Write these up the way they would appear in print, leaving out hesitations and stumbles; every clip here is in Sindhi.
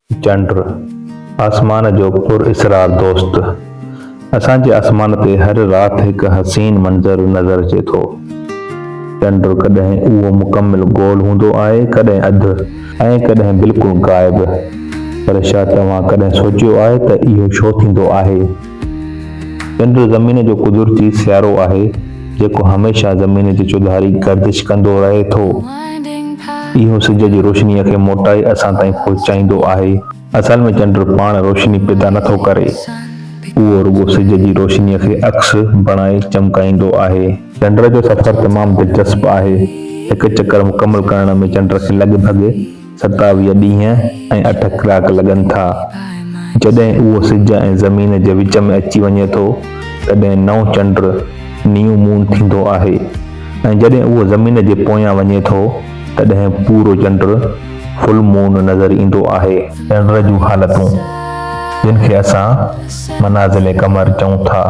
چنڊ، آسمان جو پراسرار دوست. اسان جي آسمان تي هر رات هڪ حسين منظر نظر اچي ٿو. چنڊ ڪڏهن اهو مڪمل گول هوندو آهي، ڪڏهن اڌ ۽ ڪڏهن بلڪل غائب. پر ڇا توهان ڪڏهن سوچيو آهي ته اهو ڇو ٿيندو آهي؟ چنڊ زمين جو قدرتي سيارو آهي، جيڪو هميشه زمين جي چوڌاري گردش ڪندو رهي ٿو. اهو سج جي روشنيء کي موٽائي اسان تائين پهچائيندو آهي. اصل ۾ چنڊ پاڻ روشني پيدا نه ٿو ڪري، اهو رڳو سج جي روشنيء کي عڪس بڻائي چمڪائيندو آهي. چنڊ جو سفر تمام دلچسپ آهي. هڪ چڪر مڪمل ڪرڻ ۾ چنڊ کي لڳ ڀڳ 27 ڏينهن ۽ اٺ ڪلاڪ لڳن ٿا. جڏهن اهو سج ۽ زمين جي وچ ۾ اچي وڃي ٿو، تڏهن نئون چنڊ، New Moon، ٿيندو آهي ۽ جڏهن اهو زمين جي پويان وڃي ٿو، تڏهن پورو چنڊ، Full Moon، نظر ايندو آهي. چنڊ جون حالتون، جن کي اسان منازل قمر چئون ٿا،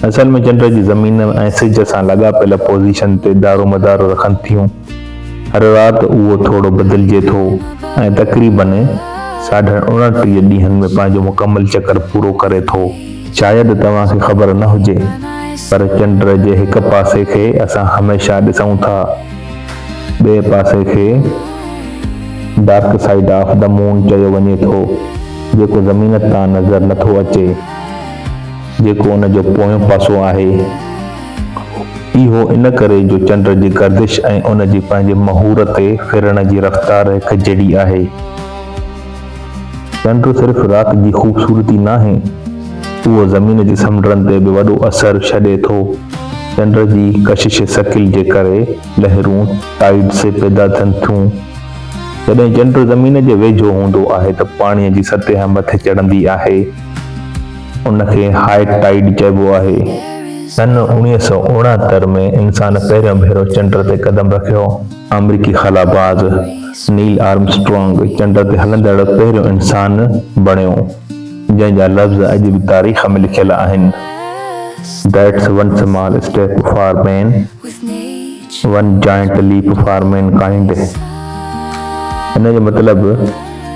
اصل ۾ چنڊ جي زمين ۽ سج سان لاڳاپيل پوزيشن تي دارومدار رکن ٿيون. هر رات اهو ٿورو بدلجي ٿو ۽ تقريباً ساڍن 29 ڏينهن ۾ پنهنجو مڪمل چڪر پورو ڪري ٿو. شايد توهان کي خبر نه هجي پر چنڊ جي هڪ پاسي کي اسان هميشه ڏسون ٿا، ٻئي پاسي کي dark side of the moon چيو وڃي ٿو، جيڪو زمين تان نظر نه ٿو اچي، جيڪو ان جو پويون پاسو آهي. اهو ان ڪري جو چنڊ جي گردش ۽ ان جي پنهنجي مهور تي ڦرڻ جي رفتار هڪ جهڙي آهي. چنڊ صرف رات جي خوبصورتي ناهي، اهو زمين جي سمنڊن تي به وڏو اثر ڇڏي ٿو. چنڊ جي ڪشش ثقيل جي ڪري لهرون، Tides، پيدا ٿين ٿيون. جڏهن چنڊ زمين جي ويجهو هوندو آهي ته پاڻيء جي سطح مٿي چڙهندي آهي. ان کي هاء ٽائيڊ چئبو آهي. سن 1969 ۾ انسان پهريون ڀيرو چنڊ تي قدم رکيو. آمريڪي خلاباز نيل آرمسٽرانگ چنڊ تي هلندڙ پهريون انسان بڻيو، جنهن جا لفظ اڄ به تاريخ ۾ لکيل آهن، That's one small step for man, one giant leap for mankind. ان جو مطلب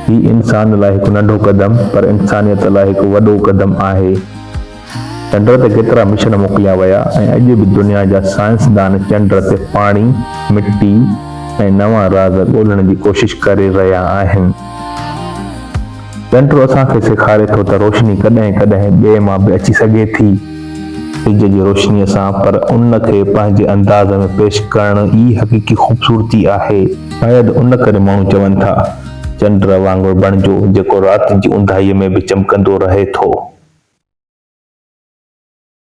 هي انسان لاء هڪ ننڍو قدم پر انسانيت لاء هڪ وڏو قدم آهي. چنڊ تي ڪيترا مشن موڪليا ويا ۽ اڄ به دنيا جا سائنسدان چنڊ تي پاڻي، مٽي ۽ نوان راز ڳولڻ جي ڪوشش ڪري رهيا آهن. چنڊ اسان کي سيکاري ٿو ته روشني ڪڏهن ڪڏهن ٻئي مان به اچي سگهي ٿي، سج جي روشنيء سان، پر ان کي پنهنجي انداز ۾ پيش ڪرڻ ئي حقيقي خوبصورتي آهي. شايد ان ڪري ماڻهو چون ٿا، چنڊ وانگر بڻجو، جيڪو رات جي اونداهيء ۾ به چمڪندو رهي ٿو.